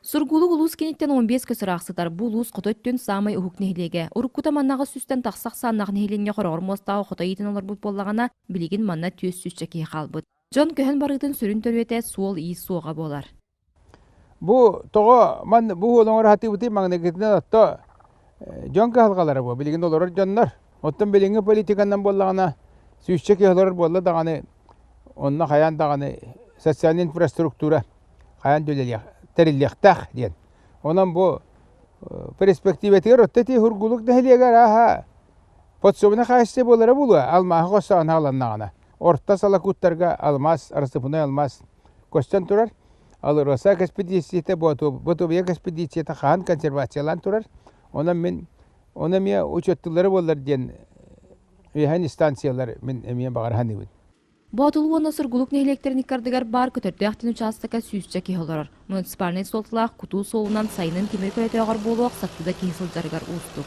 Сургуулук улуус киниттэн 15 көс ыраах сытар. Бу улуус хоту өттүн саамай уһук нэһилиэгэ. Уруккута манна 800-тэн тахса ахсааннаах нэһилиэнньэ хороҕор муостааҕы хото иитэн олорбут буоллаҕына, билигин манна 400 киһи хаалбыт. Дьон көһөн барыытын сүрүн төрүөтэ суол-иис суоҕа буолар. Бу тоҕо ман бу уол оҥоро сатыыбытый маҥнайгытынан отто дьон кыһалҕалара буо билигин олорор дьоннор. Оттон билиҥҥи политиканан буоллаҕына сүүсчэ киһи олорор буолла даҕаны онно хайаан даҕаны социальнай инфраструктура хайаан да үлэлиэх тэриллиэхтээх диэн. Онон бу перспективэтигэр отто ити Сургуулук нэһилиэгэр ааһа подсобное хаһайыстыба буолара буолуо алмааһы хостоон хааланнаҕына орто салакууттарга алмаас рассыпной алмаас көстөн турар. АЛРОСА экспедицията Ботубуйа экспедицията хаһан консервациялаан турар. Онон мин ону эмиэ учуоттууллара буоллар диэн үөһэн станциялар мин эмиэ баҕара саныыбын. Боотулуу уонна Сургулук нэһилиэктэрин иккардыгар баар Көтөрдөөх диэн учаастакка сүүсчэ киһи олорор. Муниципальнай суолталаах кутуу суолунан сайынын тимир көлөтөөҕөр буолуох саттыда киһи сылдьарыгар уустук.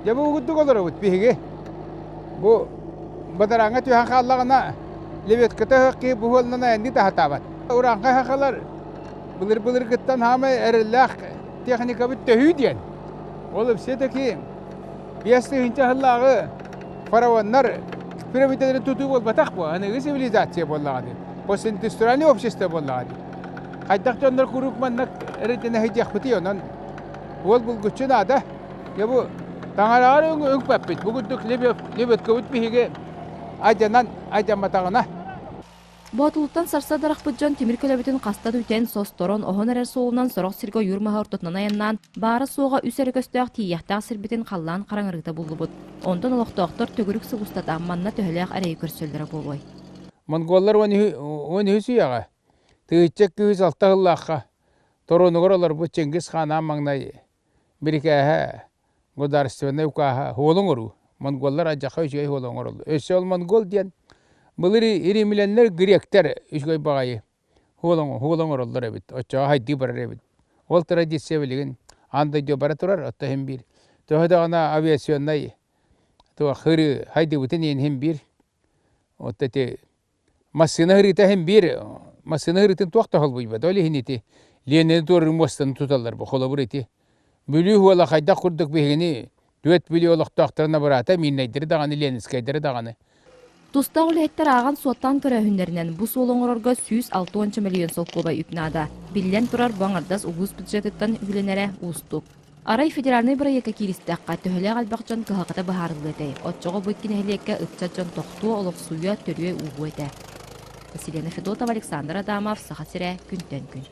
Дьэ бу угуттук олоробут биһиги. Бу бадарааҥҥа түһэн хааллаҕына лебедката ыһыах киһи буһуолунан айанныы таһатаабат. Урааҥхай хахалар былыр-былыргыттан хаамай эрэллээх техникабыт төһүү диэн. Ол все-таки 5000 сыллааҕы фараоннар пирамидаларын тутуу буолбатах буо, аныгы цивилизация буоллаҕа дии. Постиндустриальный общество буоллаҕа дии. Хайдах дьоннор куруук маннык эрэйдэнэ сылдьыахпытый онон уол булгуччу наада. Дьэ бу таҥараҕар үҥпэппит. Бу курдук лебедкабыт биһиги айданан айдамматаҕына. Боотулуттан сарса дарахпыт дьон тимир көлөбүтүн хаста да үтэн, состорон, оһон эрэр суолунан сорох сиргэ ойуур маһа ортотунан айаннаан, баара-суоҕа үс эрэ көстөөх тиийиэхтээх сирбитин халлаан хараҥарыыта буллубут. Онтон олохтоохтор төгүрүк сыл устата манна төһөлөөх эрэйи көрсөллөрө буолуой? Монголлар 13 үйэҕэ 1206 сыллаахха торуонугар олорбут Чингис хаан аан маҥнай бирикээһэ государственнай укааһа уолу оҥоруу. Монголлар алдьархай үчүгэй уолу оҥороллор. Өссө ол монгол диэн былыр римляннар, гректэр үчүгэй баҕайы уол оҥороллор эбит. Оччоҕо хайдыы барар эбит. Ол традиция билигин аан дойду бара турар, оттон иһин биир. Төһө даҕаны авиационнай туох хырыы хайдыбытын иһин биир. От ити Массыына ырыыта иһин биир массыына ырыытын туох да холбуйбат. Ол иһин ити Ленини туоруур муостаны туталлар бу. Холобур ити Бүлүү уола хайдах курдук биһигини түөрт Бүлүү олохтоохторун абыраата Миирнэйдэри даҕаны, Ленинскэйдэри даҕаны. Тустаах үлэһиттэр ааҕан-суоттаан көрөөһүннэринэн бу суолу оҥорорго 160 мөлүйүөн солкуобай үп наада. Биллэн турар, бу аҥардас улуус бюджетыттан үбүлэнэрэ уустук. Арай федеральнай бырайыакка кииристэххэ, төһөлөөх элбэх дьон кыһалҕата быһаарыллыа этэй? Оччоҕо бу икки нэһилиэккэ ыччат дьон тохтуо, олохсуйуо, төрүө-ууһуо этэ. Василена Федотова, Александр Адамов, Саха сирэ, күнтэн күн.